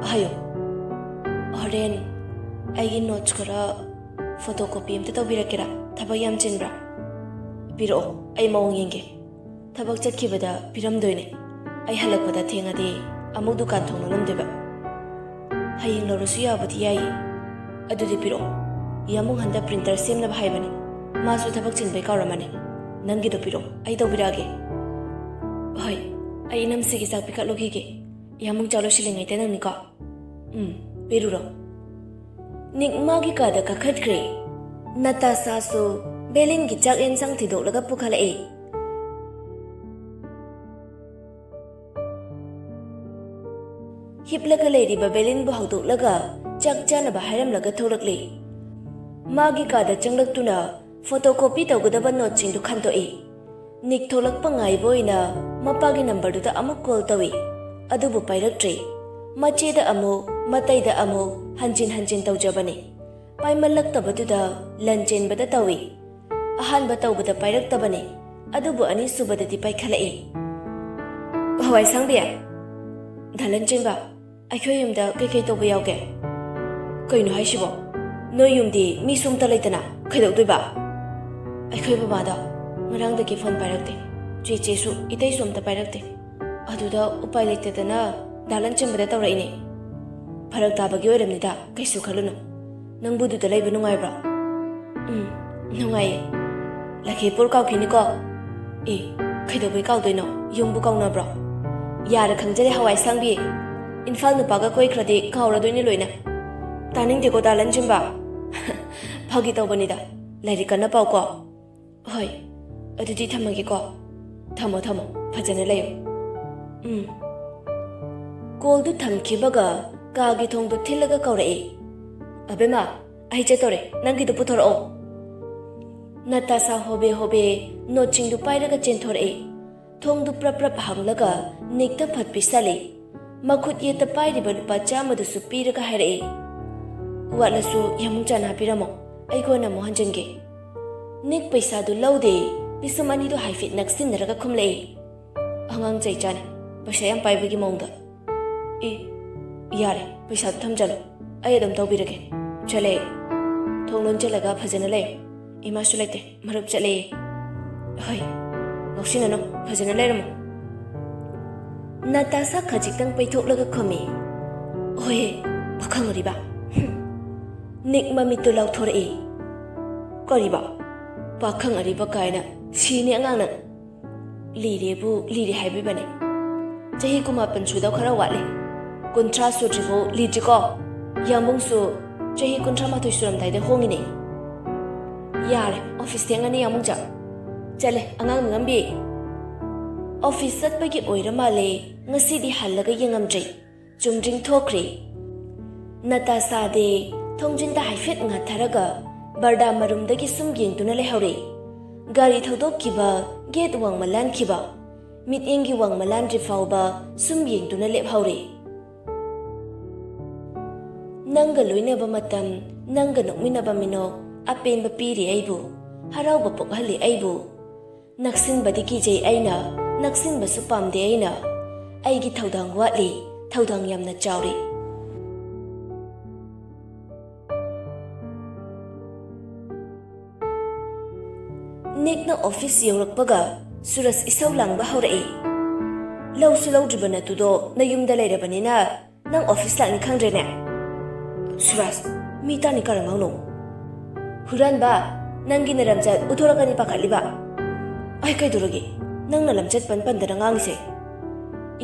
"ꯍꯥꯏꯌꯣ꯫" "ꯍꯣꯔꯦꯟ ꯑꯩꯒꯤ ꯅꯣꯠꯁ ꯈꯔ ꯐꯣꯇꯣ ꯀꯣꯄꯤ ꯑꯝꯇ ꯇꯧꯕꯤꯔꯛꯀꯦꯔꯥ? ꯊꯕꯛ ꯌꯥꯝ ꯆꯤꯟꯕ꯭ꯔꯥ?" "ꯄꯤꯔꯛꯑꯣ, ꯑꯩ ꯃꯑꯣꯡ ꯌꯦꯡꯒꯦ꯫ ꯊꯕꯛ ꯆꯠꯈꯤꯕꯗ ꯄꯤꯔꯝꯗꯣꯏꯅꯦ꯫ ꯑꯩ ꯍꯜꯂꯛꯄꯗ ꯊꯦꯡꯉꯗꯤ ꯑꯃꯨꯛ ꯗꯨꯀꯥꯟ ꯊꯣꯡ ꯂꯣꯜꯂꯝꯗꯣꯏꯕ꯫" "ꯍꯌꯦꯡ ꯂꯧꯔꯁꯨ ꯌꯥꯕꯨꯗꯤ ꯌꯥꯏꯌꯦ꯫ ꯑꯗꯨꯗꯤ ꯄꯤꯔꯛꯑꯣ꯫ ꯌꯥꯝꯕꯨꯡ ꯍꯟꯗꯛ ꯄ꯭ꯔꯤꯟꯇꯔ ꯁꯦꯝꯅꯕ ꯍꯥꯏꯕꯅꯦ꯫ ꯃꯥꯁꯨ ꯊꯕꯛ ꯆꯤꯟꯕꯩ ꯀꯥꯎꯔꯝꯃꯅꯤ꯫ ꯅꯪꯒꯤꯗꯣ ꯄꯤꯔꯛꯑꯣ, ꯑꯩ ꯇꯧꯕꯤꯔꯛꯑꯒꯦ꯫" "ꯍꯣꯏ, ꯑꯩ ꯏꯅꯝꯁꯤꯒꯤ ꯆꯥꯛ ꯄꯤꯈꯠꯂꯨꯈꯤꯒꯦ꯫ ꯌꯥꯝꯕꯨꯡ ꯆꯥ ꯂꯣꯏꯁꯤꯜꯂꯤꯉꯩꯗ ꯅꯪꯅꯤꯀꯣ꯫" "ꯎꯝ, ꯄꯤꯔꯨꯔꯣ꯫" ꯅꯤꯛ ꯃꯥꯒꯤ ꯀꯥꯗ ꯀꯥꯈꯠꯈ꯭ꯔꯦ꯫ ꯅꯇꯥꯁꯥꯁꯨ ꯕꯦꯂꯤꯟꯒꯤ ꯆꯥꯛ ꯌꯦꯟꯁꯥꯡ ꯊꯤꯗꯣꯛꯂꯒ ꯄꯨꯈꯠꯂꯛꯏ꯫ ꯍꯤꯞꯂꯒ ꯂꯩꯔꯤꯕ ꯕꯦꯂꯤꯟꯕꯨ ꯍꯧꯗꯣꯛꯂꯒ ꯆꯥꯛ ꯆꯥꯅꯕ ꯍꯥꯏꯔꯝꯂꯒ ꯊꯣꯛꯂꯛꯂꯤ꯫ ꯃꯥꯒꯤ ꯀꯥꯗ ꯆꯪꯂꯛꯇꯨꯅ ꯐꯣꯇꯣ ꯀꯣꯄꯤ ꯇꯧꯒꯗꯕ ꯅꯣꯠꯁꯤꯡꯗꯨ ꯈꯟꯗꯣꯛꯏ꯫ ꯅꯤꯛ ꯊꯣꯛꯂꯛꯄ ꯉꯥꯏꯕ ꯑꯣꯏꯅ ꯃꯄꯥꯒꯤ ꯅꯝꯕꯔꯗꯨꯗ ꯑꯃꯨꯛ ꯀꯣꯜ ꯇꯧꯏ, ꯑꯗꯨꯕꯨ ꯄꯥꯏꯔꯛꯇ꯭ꯔꯦ꯫ ꯃꯆꯦꯗ ꯑꯃꯨꯛ, ꯃꯇꯩꯗ ꯑꯃꯨꯛ ꯍꯟꯖꯤꯟ ꯍꯟꯖꯤꯟ ꯇꯧꯖꯕꯅꯤ꯫ ꯄꯥꯏꯃꯜꯂꯛꯇꯕꯗꯨꯗ ꯂꯟ ꯆꯦꯟꯕꯗ ꯇꯧꯏ꯫ ꯑꯍꯥꯟꯕ ꯇꯧꯕꯗ ꯄꯥꯏꯔꯛꯇꯕꯅꯤ, ꯑꯗꯨꯕꯨ ꯑꯅꯤꯁꯨꯕꯗꯗꯤ ꯄꯥꯏꯈꯠꯂꯛꯏ꯫ ꯍꯋꯥꯏ ꯑꯁꯥꯡꯕꯤ, ꯗꯥ ꯂꯟꯆꯦꯟꯕ, ꯑꯩꯈꯣꯏ ꯌꯨꯝꯗ ꯀꯩꯀꯩ ꯇꯧꯕ ꯌꯥꯎꯒꯦ? ꯀꯩꯅꯣ ꯍꯥꯏꯁꯤꯕꯣ? ꯅꯣꯏ ꯌꯨꯝꯗꯤ ꯃꯤꯁꯨ ꯑꯝꯇ ꯂꯩꯇꯅ ꯀꯩꯗꯧꯗꯣꯏꯕ? ꯑꯩꯈꯣꯏ ꯕꯕꯥꯗꯣ ꯉꯔꯥꯡꯗꯒꯤ ꯐꯣꯟ ꯄꯥꯏꯔꯛꯇꯦ꯫ ꯆꯦꯆꯦꯁꯨ, ꯏꯇꯩꯁꯨ ꯑꯝꯇ ꯄꯥꯏꯔꯛꯇꯦ꯫ ꯑꯗꯨꯗ ꯎꯄꯥꯏ ꯂꯩꯇꯗꯅ ꯗꯥ ꯂꯟꯆꯦꯟꯕꯗ ꯇꯧꯔꯛꯏꯅꯦ꯫ ꯐꯔꯛ ꯇꯥꯕꯒꯤ ꯑꯣꯏꯔꯝꯅꯤꯗ, ꯀꯩꯁꯨ ꯈꯜꯂꯨꯅꯨ꯫ ꯅꯪꯕꯨ ꯑꯗꯨꯗ ꯂꯩꯕ ꯅꯨꯡꯉꯥꯏꯕ꯭ꯔꯣ? ꯎꯝ, ꯅꯨꯡꯉꯥꯏꯌꯦ꯫ ꯂꯈꯤꯄꯨꯔ ꯀꯥꯎꯈꯤꯅꯤꯀꯣ? ꯑꯦ, ꯀꯩꯗꯧꯕꯩ ꯀꯥꯎꯗꯣꯏꯅꯣ? ꯌꯨꯝꯕꯨ ꯀꯥꯎꯅꯕ꯭ꯔꯣ? ꯌꯥꯔꯦ, ꯈꯪꯖꯔꯦ, ꯍꯋꯥꯏ ꯑꯁꯥꯡꯕꯤ꯫ ꯏꯝꯐꯥꯜ ꯅꯨꯄꯥꯒ ꯀꯣꯏꯈ꯭ꯔꯗꯤ ꯀꯥꯎꯔꯗꯣꯏꯅꯦ ꯂꯣꯏꯅ꯫ ꯇꯥꯅꯤꯡꯗꯦꯀꯣ, ꯗꯥ ꯂꯟꯆꯦꯟꯕ꯫ ꯐꯥꯒꯤ ꯇꯧꯕꯅꯤꯗ꯫ ꯂꯥꯏꯔꯤꯛ ꯀꯟꯅ ꯄꯥꯎꯀꯣ꯫ ꯍꯣꯏ, ꯑꯗꯨꯗꯤ ꯊꯝꯃꯒꯦꯀꯣ꯫ ꯊꯝꯃꯣ, ꯊꯝꯃꯣ, ꯐꯖꯅ ꯂꯩꯌꯨ꯫ ꯎꯝ꯫ ꯀꯣꯜꯗꯨ ꯊꯝꯈꯤꯕꯒ ꯀꯥꯒꯤ ꯊꯣꯡꯗꯨ ꯊꯤꯜꯂꯒ ꯀꯧꯔꯛꯏ, "ꯑꯕꯦꯝꯃ, ꯑꯩ ꯆꯠꯇꯣꯔꯦ, ꯅꯪꯒꯤꯗꯨ ꯄꯨꯊꯣꯔꯛꯑꯣ꯫" ꯅꯇꯥꯁꯥ ꯍꯣꯕꯦ ꯍꯣꯕꯦ ꯅꯣꯠꯁꯤꯡꯗꯨ ꯄꯥꯏꯔꯒ ꯆꯦꯟꯊꯣꯔꯛꯏ꯫ ꯊꯣꯡꯗꯨ ꯄ꯭ꯔꯞ ꯄ꯭ꯔꯞ ꯍꯥꯡꯂꯒ ꯅꯤꯛꯇ ꯐꯠ ꯄꯤꯁꯜꯂꯤ꯫ ꯃꯈꯨꯠ ꯌꯦꯠꯇ ꯄꯥꯏꯔꯤꯕ ꯂꯨꯄꯥ ꯆꯥꯝꯃꯗꯨꯁꯨ ꯄꯤꯔꯒ ꯍꯥꯏꯔꯛꯏ, "ꯋꯥꯠꯂꯁꯨ ꯌꯥꯃꯨꯡꯆꯥꯅ ꯍꯥꯞꯄꯤꯔꯝꯃꯣ, ꯑꯩ ꯀꯣꯟꯅ ꯑꯃꯨꯛ ꯍꯟꯖꯟꯒꯦ꯫" ꯅꯤꯛ ꯄꯩꯁꯥꯗꯨ ꯂꯧꯗꯦ, ꯄꯤꯁꯨꯝ ꯑꯅꯤꯗꯨ ꯍꯥꯏꯐꯦꯠ ꯅꯛꯁꯤꯟꯅꯔꯒ ꯈꯨꯝꯂꯛꯏ꯫ ꯑꯉꯥꯡ ꯆꯩ ꯆꯥꯅꯤ, ꯄꯩꯁꯥ ꯌꯥꯝ ꯄꯥꯏꯕꯒꯤ ꯃꯑꯣꯡꯗ꯫ ꯑꯦ, ꯌꯥꯔꯦ, ꯄꯩꯁꯥꯗꯨ ꯊꯝꯖꯜꯂꯣ, ꯑꯩ ꯑꯗꯨꯝ ꯇꯧꯕꯤꯔꯒꯦ꯫ ꯆꯠꯂꯦ꯫ ꯊꯣꯡ ꯂꯣꯟꯁꯤꯜꯂꯒ ꯐꯖꯅ ꯂꯩꯌꯨ꯫ ꯏꯃꯥꯁꯨ ꯂꯩꯇꯦ, ꯃꯔꯨꯞ ꯆꯠꯂꯦ꯫ ꯍꯣꯏ, ꯉꯥꯎꯁꯤꯟꯅꯅꯨ, ꯐꯖꯅ ꯂꯩꯔꯝꯃꯣ꯫ ꯅꯇꯥꯁꯥ ꯈꯖꯤꯛꯇꯪ ꯄꯩꯊꯣꯛꯂꯒ ꯈꯨꯝꯃꯤ, "ꯍꯣꯏꯍꯦ, ꯄꯥꯈꯪ ꯑꯔꯤꯕ꯫" ꯍꯨꯝ꯫ ꯅꯤꯛ ꯃꯃꯤꯠꯇꯨ ꯂꯥꯎꯊꯣꯔꯛꯏ꯫ "ꯀꯔꯤꯕ? ꯄꯥꯈꯪ ꯑꯔꯤꯕ ꯀꯥꯏꯅ, ꯁꯤꯅꯤ ꯑꯉꯥꯡ ꯅꯪ꯫ ꯂꯤꯔꯦꯕꯨ ꯂꯤꯔꯦ ꯍꯥꯏꯕꯤꯕꯅꯦ꯫ ꯆꯍꯤ ꯀꯨꯟꯃꯥꯄꯟ ꯁꯨꯗꯧ ꯈꯔ ꯋꯥꯠꯂꯤ꯫ ꯀꯨꯟꯊ꯭ꯔꯥ ꯁꯨꯗ꯭ꯔꯤꯕꯨ ꯂꯤꯗ꯭ꯔꯤꯀꯣ꯫ ꯌꯥꯝꯕꯨꯡꯁꯨ ꯆꯍꯤ ꯀꯨꯟꯊ꯭ꯔꯥ ꯃꯥꯊꯣꯏ ꯁꯨꯔꯝꯗꯥꯏꯗ ꯍꯣꯡꯉꯤꯅꯦ꯫" "ꯌꯥꯔꯦ, ꯑꯣꯐꯤꯁ ꯊꯦꯡꯉꯅꯤ, ꯌꯥꯝꯕꯨꯡ ꯆꯥ꯫ ꯆꯠꯂꯦ, ꯑꯉꯥꯡ ꯅꯤꯡꯉꯝꯕꯤ꯫" ꯑꯣꯐꯤꯁ ꯆꯠꯄꯒꯤ ꯑꯣꯏꯔ ꯃꯥꯜꯂꯦ, ꯉꯁꯤꯗꯤ ꯍꯜꯂꯒ ꯌꯦꯡꯉꯝꯗ꯭ꯔꯦ꯫ ꯆꯨꯝꯗ꯭ꯔꯤꯡ ꯊꯣꯛꯈ꯭ꯔꯦ꯫ ꯅꯇꯥꯁꯥꯗꯤ ꯊꯣꯡꯖꯤꯟꯗ ꯍꯥꯏꯐꯦꯠ ꯉꯥꯊꯔꯒ ꯕꯔꯗꯥ ꯃꯔꯨꯝꯗꯒꯤ ꯁꯨꯝ ꯌꯦꯡꯗꯨꯅ ꯂꯩꯍꯧꯔꯦ꯫ ꯒꯥꯔꯤ ꯊꯧꯗꯣꯛꯈꯤꯕ, ꯒꯦꯠ ꯋꯥꯡꯃ ꯂꯥꯟꯈꯤꯕ, ꯃꯤꯠꯌꯦꯡꯒꯤ ꯋꯥꯡꯃ ꯂꯥꯟꯗ꯭ꯔꯤ ꯐꯥꯎꯕ ꯁꯨꯝ ꯌꯦꯡꯗꯨꯅ ꯂꯦꯞꯍꯧꯔꯦ꯫ "ꯅꯪꯒ ꯂꯣꯏꯅꯕ ꯃꯇꯝ, ꯅꯪꯒ ꯅꯣꯛꯃꯤꯟꯅꯕ ꯃꯤꯅꯣꯛ, ꯑꯄꯦꯟꯕ ꯄꯤꯔꯤ ꯑꯩꯕꯨ, ꯍꯔꯥꯎꯕ ꯄꯣꯛꯍꯜꯂꯤ ꯑꯩꯕꯨ꯫ ꯅꯛꯁꯤꯟꯕꯗꯤ ꯀꯤꯖꯩ ꯑꯩꯅ, ꯅꯛꯁꯤꯟꯕꯁꯨ ꯄꯥꯝꯗꯦ ꯑꯩꯅ꯫ ꯑꯩꯒꯤ ꯊꯧꯗꯥꯡ ꯋꯥꯠꯂꯤ, ꯊꯧꯗꯥꯡ ꯌꯥꯝꯅ ꯆꯥꯎꯔꯤ꯫ ꯅꯤꯛꯅ ꯑꯣꯐꯤꯁ ꯌꯧꯔꯛꯄꯒ ꯁꯨꯔꯖ ꯏꯁꯧ ꯂꯥꯡꯕ ꯍꯧꯔꯛꯏ꯫ "ꯂꯧꯁꯨ ꯂꯧꯗ꯭ꯔꯤꯕ ꯅꯠꯇꯨꯗꯣ ꯅꯌꯨꯝꯗ ꯂꯩꯔꯕꯅꯤꯅ ꯅꯪ ꯑꯣꯐꯤꯁ ꯂꯥꯛꯅꯤ ꯈꯪꯗ꯭ꯔꯦꯅꯦ?" "ꯁꯨꯔꯖ, ꯃꯤ ꯇꯥꯅꯤ ꯀꯔꯝ ꯉꯥꯡꯅꯣ?" "ꯍꯨꯔꯥꯟꯕ, ꯅꯪꯒꯤ ꯅꯔꯝꯆꯠ ꯎꯠꯊꯣꯔꯛꯀꯅꯤ ꯄꯥꯈꯠꯂꯤꯕ?" "ꯑꯩ ꯀꯩꯗꯧꯔꯒꯦ? ꯅꯪꯅ ꯂꯝꯆꯠ ꯄꯟ ꯄꯟꯗꯅ ꯉꯥꯡꯉꯤꯁꯦ?"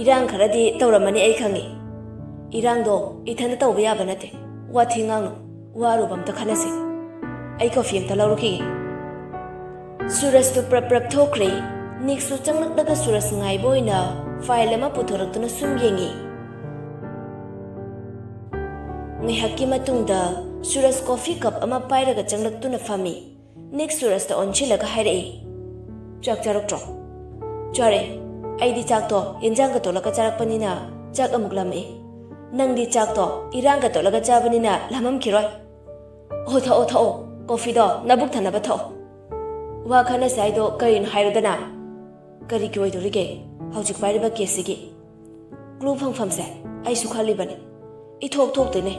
"ꯏꯔꯥꯡ ꯈꯔꯗꯤ ꯇꯧꯔꯝꯃꯅꯤ, ꯑꯩ ꯈꯪꯉꯤ꯫ ꯏꯔꯥꯡꯗꯣ ꯏꯊꯟꯇ ꯇꯧꯕ ꯌꯥꯕ ꯅꯠꯇꯦ꯫ ꯋꯥꯊꯤ ꯉꯥꯡꯅꯨ, ꯋꯥꯔꯨꯕ ꯑꯝꯇ ꯈꯟꯅꯁꯤ꯫ ꯑꯩ ꯀꯣꯐꯤ ꯑꯝꯇ ꯂꯧꯔꯨꯈꯤꯒꯦ꯫" ꯁꯨꯔꯖꯇꯨ ꯄ꯭ꯔꯞ ꯄ꯭ꯔꯞ ꯊꯣꯛꯈ꯭ꯔꯦ꯫ ꯅꯤꯛꯁꯨ ꯆꯪꯂꯛꯂꯒ ꯁꯨꯔꯖ ꯉꯥꯏꯕ ꯑꯣꯏꯅ ꯐꯥꯏꯜ ꯑꯃ ꯄꯨꯊꯣꯔꯛꯇꯨꯅ ꯁꯨꯝ ꯌꯦꯡꯉꯤ꯫ ꯉꯥꯏꯍꯥꯛꯀꯤ ꯃꯇꯨꯡꯗ ꯁꯨꯔꯖ ꯀꯣꯐꯤ ꯀꯞ ꯑꯃ ꯄꯥꯏꯔꯒ ꯆꯪꯂꯛꯇꯨꯅ ꯐꯝꯃꯤ꯫ ꯅꯤꯛ ꯁꯨꯔꯖꯇ ꯑꯣꯟꯁꯤꯜꯂꯒ ꯍꯥꯏꯔꯛꯏ, "ꯆꯥꯛ ꯆꯥꯔꯛꯇ꯭ꯔꯣ?" "ꯆꯥꯔꯦ꯫ ꯑꯩꯗꯤ ꯆꯥꯛꯇꯣ ꯌꯦꯟꯖꯥꯡꯒ ꯇꯣꯠꯂꯒ ꯆꯥꯔꯛꯄꯅꯤꯅ ꯆꯥꯛ ꯑꯃꯨꯛ ꯂꯥꯝꯃꯛꯏ꯫ ꯅꯪꯗꯤ ꯆꯥꯛꯇꯣ ꯏꯔꯥꯡꯒ ꯇꯣꯠꯂꯒ ꯆꯥꯕꯅꯤꯅ ꯂꯥꯝꯃꯝꯈꯤꯔꯣꯏ꯫ ꯑꯣ, ꯊꯛꯑꯣ, ꯊꯛꯑꯣ꯫ ꯀꯣꯐꯤꯗꯣ ꯅꯕꯨꯛ ꯊꯟꯅꯕ ꯊꯛꯑꯣ꯫ ꯋꯥ ꯈꯟꯅꯁꯦ ꯍꯥꯏꯗꯣ ꯀꯔꯤꯅꯣ ꯍꯥꯏꯔꯨꯗꯅ?" "ꯀꯔꯤꯒꯤ ꯑꯣꯏꯗꯣꯔꯤꯒꯦ ꯍꯧꯖꯤꯛ ꯄꯥꯏꯔꯤꯕ ꯀꯦꯁꯁꯤꯒꯤ?" "ꯀ꯭ꯂꯨ ꯐꯪꯐꯝꯁꯦ ꯑꯩꯁꯨ ꯈꯜꯂꯤꯕꯅꯤ꯫ ꯏꯊꯣꯛ ꯊꯣꯛꯇꯦꯅꯦ꯫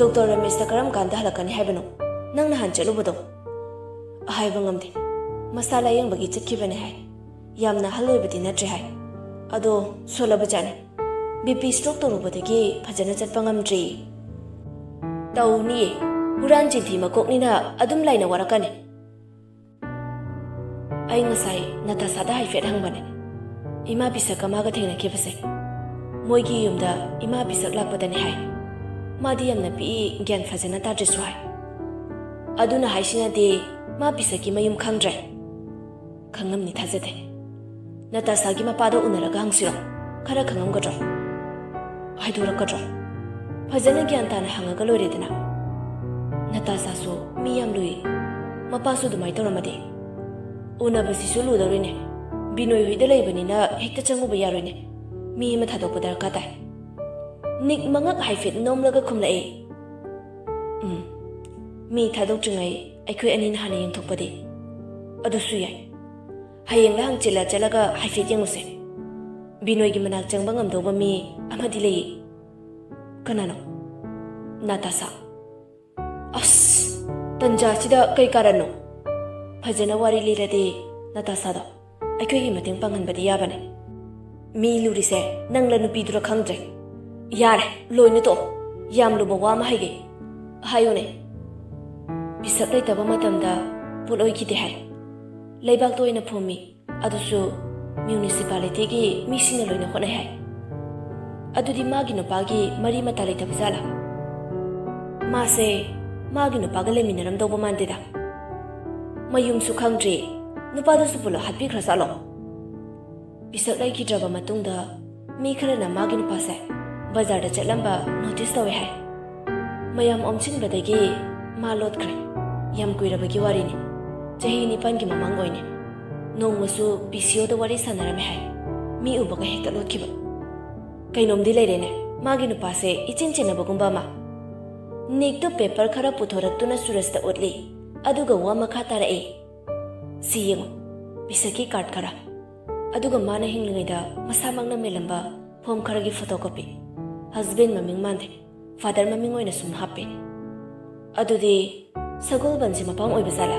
ꯗꯣꯛꯇꯔ ꯔꯃꯦꯁꯇ ꯀꯔꯝ ꯀꯥꯟꯗ ꯍꯜꯂꯛꯀꯅꯤ ꯍꯥꯏꯕꯅꯣ? ꯅꯪ ꯅꯍꯥꯟ ꯆꯠꯂꯨꯕꯗꯣ?" "ꯍꯥꯏꯕ ꯉꯝꯗꯦ꯫ ꯃꯁꯥ ꯂꯥꯌꯦꯡꯕꯒꯤ ꯆꯠꯈꯤꯕꯅꯦ ꯍꯥꯏ꯫ ꯌꯥꯝꯅ ꯑꯍꯜ ꯑꯣꯏꯕꯗꯤ ꯅꯠꯇ꯭ꯔꯦ ꯍꯥꯏ꯫ ꯑꯗꯣ ꯁꯣꯜꯂꯕꯖꯥꯠꯅꯤ꯫ ꯕꯤ ꯄꯤ ꯁ꯭ꯇ꯭ꯔꯣꯛ ꯇꯧꯔꯨꯕꯗꯒꯤ ꯐꯖꯅ ꯆꯠꯄ ꯉꯝꯗ꯭ꯔꯤ꯫" "ꯇꯧꯅꯤꯌꯦ꯫ ꯍꯨꯔꯥꯟ ꯆꯤꯟꯊꯤ ꯃꯀꯣꯛꯅꯤꯅ ꯑꯗꯨꯝ ꯂꯥꯏꯅ ꯋꯥꯔꯛꯀꯅꯤ꯫" "ꯑꯩ ꯉꯁꯥꯏ ꯅꯇꯥꯁꯥꯗ ꯍꯥꯏꯐꯦꯠ ꯍꯪꯕꯅꯦ, ꯏꯃꯥ ꯄꯤꯁꯛꯀ ꯃꯥꯒ ꯊꯦꯡꯅꯈꯤꯕꯁꯦ꯫ ꯃꯣꯏꯒꯤ ꯌꯨꯝꯗ ꯏꯃꯥ ꯄꯤꯁꯛ ꯂꯥꯛꯄꯗꯅꯦ ꯍꯥꯏ꯫ ꯃꯥꯗꯤ ꯌꯥꯝꯅ ꯄꯤꯛꯏ, ꯒ꯭ꯌꯥꯟ ꯐꯖꯅ ꯇꯥꯗ꯭ꯔꯤꯁꯨ ꯍꯥꯏ꯫ ꯑꯗꯨꯅ ꯍꯥꯏꯁꯤꯅꯗꯤ ꯃꯥ ꯄꯤꯁꯛꯀꯤ ꯃꯌꯨꯝ ꯈꯪꯗ꯭ꯔꯦ?" "ꯈꯪꯉꯝꯅꯤ ꯊꯥꯖꯗꯦ꯫ ꯅꯇꯥꯁꯥꯒꯤ ꯃꯄꯥꯗꯣ ꯎꯅꯔꯒ ꯍꯪꯁꯤꯔꯣ? ꯈꯔ ꯈꯪꯉꯝꯒꯗ꯭ꯔꯣ? ꯍꯥꯏꯗꯣꯔꯛꯀꯗ꯭ꯔꯣ? ꯐꯖꯅ ꯒ꯭ꯌꯥꯟ ꯇꯥꯅ ꯍꯪꯉꯒ ꯂꯣꯏꯔꯦꯗꯅ꯫ ꯅꯇꯥꯁꯥꯁꯨ ꯃꯤ ꯌꯥꯝ ꯂꯨꯏ꯫ ꯃꯄꯥꯁꯨ ꯑꯗꯨꯃꯥꯏꯅ ꯇꯧꯔꯝꯃꯗꯤ?" "ꯎꯅꯕꯁꯤꯁꯨ ꯂꯨꯗꯧꯔꯤꯅꯦ꯫ ꯕꯤꯅꯣꯏ ꯍꯣꯏꯗ ꯂꯩꯕꯅꯤꯅ ꯍꯦꯛꯇ ꯆꯪꯉꯨꯕ ꯌꯥꯔꯣꯏꯅꯦ꯫ ꯃꯤ ꯑꯃ ꯊꯥꯗꯣꯛꯄ ꯗꯔꯀꯥꯔ ꯇꯥꯏ꯫" ꯅꯤꯛ ꯃꯉꯛ ꯍꯥꯏꯐꯦꯠ ꯅꯣꯝꯂꯒ ꯈꯨꯝꯂꯛꯏ, "ꯎꯝ, ꯃꯤ ꯊꯥꯗꯣꯛꯇ꯭ꯔꯤꯉꯩ ꯑꯩꯈꯣꯏ ꯑꯅꯤꯅ ꯍꯥꯟꯅ ꯌꯦꯡꯊꯣꯛꯄꯗꯤ?" "ꯑꯗꯨꯁꯨ ꯌꯥꯏ꯫ ꯍꯌꯦꯡꯂ ꯍꯪꯆꯤꯠꯂ ꯆꯠꯂꯒ ꯍꯥꯏꯐꯦꯠ ꯌꯦꯡꯉꯨꯁꯦ꯫ ꯕꯤꯅꯣꯏꯒꯤ ꯃꯅꯥꯛ ꯆꯪꯕ ꯉꯝꯗꯧꯕ ꯃꯤ ꯑꯃꯗꯤ ꯂꯩꯌꯦ꯫ ꯀꯅꯥꯅꯣ? ꯅꯥꯇꯥꯁꯥ꯫ ꯑꯁ, ꯇꯟꯖꯥꯁꯤꯗ ꯀꯩ ꯀꯥꯔꯟꯅꯣ? ꯐꯖꯅ ꯋꯥꯔꯤ ꯂꯤꯔꯗꯤ ꯅꯥꯇꯥꯁꯥꯗꯣ ꯑꯩꯈꯣꯏꯒꯤ ꯃꯇꯦꯡ ꯄꯥꯡꯍꯟꯕꯗꯤ ꯌꯥꯕꯅꯦ꯫ ꯃꯤ ꯂꯨꯔꯤꯁꯦ ꯅꯪꯂ ꯅꯨꯄꯤꯗꯨꯔ ꯈꯪꯗ꯭ꯔꯦ꯫ ꯌꯥꯔꯦ, ꯂꯣꯏꯅ ꯇꯣꯛꯑꯣ꯫ ꯌꯥꯝ ꯂꯨꯕ ꯋꯥ ꯑꯃ ꯍꯥꯏꯒꯦ꯫ ꯍꯥꯏꯌꯨꯅꯦ꯫ ꯄꯤꯁꯛ ꯂꯩꯇꯕ ꯃꯇꯝꯗ ꯄꯣꯠ ꯑꯣꯏꯈꯤꯗꯦ ꯍꯥꯏ꯫ ꯂꯩꯕꯥꯛꯇ ꯑꯣꯏꯅ ꯐꯨꯝꯃꯤ꯫ ꯑꯗꯨꯁꯨ ꯃ꯭ꯌꯨꯅꯤꯁꯤꯄꯥꯂꯤꯇꯤꯒꯤ ꯃꯤꯁꯤꯡꯅ ꯂꯣꯏꯅ ꯍꯣꯠꯅꯩ ꯍꯥꯏ꯫ ꯑꯗꯨꯗꯤ ꯃꯥꯒꯤ ꯅꯨꯄꯥꯒꯤ ꯃꯔꯤ ꯃꯇꯥ ꯂꯩꯇꯕ ꯖꯥꯠꯂꯥ? ꯃꯥꯁꯦ ꯃꯥꯒꯤ ꯅꯨꯄꯥꯒ ꯂꯩꯃꯤꯟꯅꯔꯝꯗꯧꯕ ꯃꯥꯟꯗꯦꯗ꯫ ꯃꯌꯨꯝꯁꯨ ꯈꯪꯗ꯭ꯔꯤ, ꯅꯨꯄꯥꯗꯨꯁꯨ ꯄꯨꯂꯞ ꯍꯥꯠꯄꯤꯈ꯭ꯔ ꯖꯥꯠꯂꯣ? ꯄꯤꯁꯛ ꯂꯩꯈꯤꯗ꯭ꯔꯕ ꯃꯇꯨꯡꯗ ꯃꯤ ꯈꯔꯅ ꯃꯥꯒꯤ ꯅꯨꯄꯥꯁꯦ ꯕꯖꯥꯔꯗ ꯆꯠꯂꯝꯕ ꯅꯣꯇꯤꯁ ꯇꯧꯋꯦ ꯍꯥꯏ꯫ ꯃꯌꯥꯝ ꯑꯣꯝꯁꯤꯟꯕꯗꯒꯤ ꯃꯥ ꯂꯣꯠꯈ꯭ꯔꯦ꯫ ꯌꯥꯝ ꯀꯨꯏꯔꯕꯒꯤ ꯋꯥꯔꯤꯅꯤ, ꯆꯍꯤ ꯅꯤꯄꯥꯟꯒꯤ ꯃꯃꯥꯡ ꯑꯣꯏꯅꯤ꯫ ꯅꯣꯡꯃꯁꯨ ꯄꯤ ꯁꯤ ꯑꯣꯗ ꯋꯥꯔꯤ ꯁꯥꯟꯅꯔꯝꯃꯦ ꯍꯥꯏ꯫ ꯃꯤ ꯎꯕꯒ ꯍꯦꯛꯇ ꯂꯣꯠꯈꯤꯕ꯫ ꯀꯩꯅꯣꯝꯗꯤ ꯂꯩꯔꯦꯅꯦ, ꯃꯥꯒꯤ ꯅꯨꯄꯥꯁꯦ ꯏꯆꯦꯟ ꯆꯦꯟꯅꯕꯒꯨꯝꯕ ꯑꯃ꯫ ꯅꯤꯛꯇꯣ ꯄꯦꯄꯔ ꯈꯔ ꯄꯨꯊꯣꯔꯛꯇꯨꯅ ꯁꯨꯔꯖꯇ ꯎꯠꯂꯤ꯫ ꯑꯗꯨꯒ ꯋꯥ ꯃꯈꯥ ꯇꯥꯔꯛꯏ꯫ ꯁꯤ ꯌꯦꯡꯉꯨ, ꯄꯤꯁꯛꯀꯤ ꯀꯥꯔꯠ ꯈꯔ꯫ ꯑꯗꯨꯒ ꯃꯥꯅ ꯍꯤꯡꯂꯤꯉꯩꯗ ꯃꯁꯥꯃꯛꯅ ꯃꯦꯜꯂꯝꯕ ꯐꯣꯝ ꯈꯔꯒꯤ ꯐꯣꯇꯣ ꯀꯣꯄꯤ꯫ ꯍꯁꯕꯦꯟ ꯃꯃꯤꯡ ꯃꯥꯟꯗꯦ, ꯐꯥꯗꯔ ꯃꯃꯤꯡ ꯑꯣꯏꯅ ꯁꯨꯝ ꯍꯥꯞꯄꯦ꯫ ꯑꯗꯨꯗꯤ ꯁꯒꯣꯜꯕꯟꯁꯦ ꯃꯄꯥꯝ ꯑꯣꯏꯕ ꯖꯥꯠꯂꯥ?